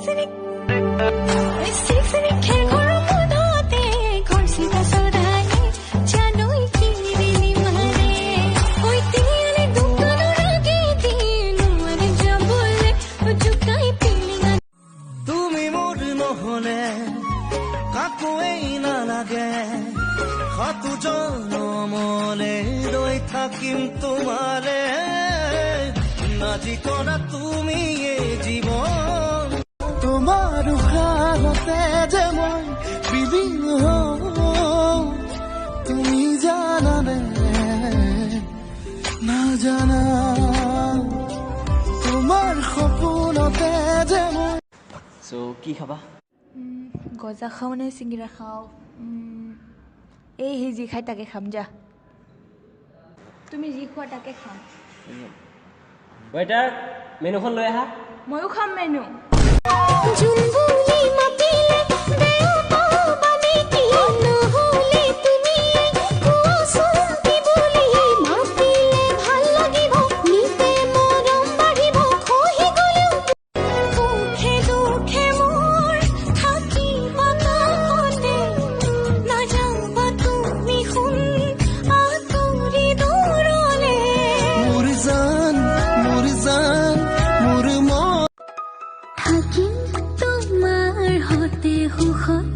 তুমি মোৰ নহলে কাকোৱেই নালাগে, সাতো জনমলে ৰৈ থাকিম তোমাৰে। নাজি কৰা তুমি এই জীৱন। তোমাৰ উশাহতে যে মই বিলীন হওঁ, তুমি জানানে নাজানা? তোমাৰ সপোনতে যে মই চ' কি খাবা? গজা খাওঁ নে চিঙিৰা খাওঁ? এই সি যি খাই তাকে খাম যা। তুমি যি খোৱা তাকে খাম। ৱেটাৰ, মেনুখন লৈ আহা। ময়ো খাম মেনু। জোন বুলি মাতিলে বেয়া পাবা নেকি? নহ'লে তুমি কোৱাচোন, কি বুলি মাতিলে ভাল লাগিব? নিতে মৰম বাঢ়িব, খহি গ'লেও সুখে দুখে মোৰ থাকিবা কাষতে। নাযাবা তুমি সোণ আঁতৰি দূৰলে। মোৰ জান, মোৰ জান, মোৰ মন। থাকিম তোমাৰ সতে সুখত।